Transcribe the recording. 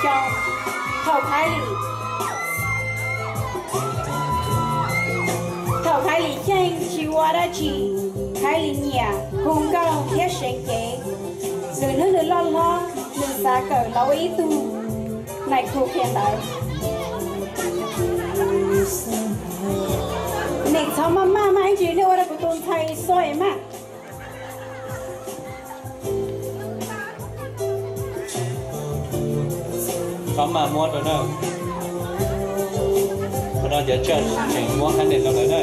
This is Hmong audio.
Xyoo, thaum Khaiv Lis, thaum Khaiv Lis xyeej tsis ua dab tsi, Khaiv Lis nyiam hu nkauj thiab seev cev. Lwm hnub nws loj hlob, nws xav kawm los ua ib tug nais khu qhia ntawv. Nej txhob maj maj, maj ib ntsis nej ua rau kuv tus ntxhais xoi mas. Txhob maj muab rau na. Qhov no cov tsaj tseem muab khab tes rau lawv na.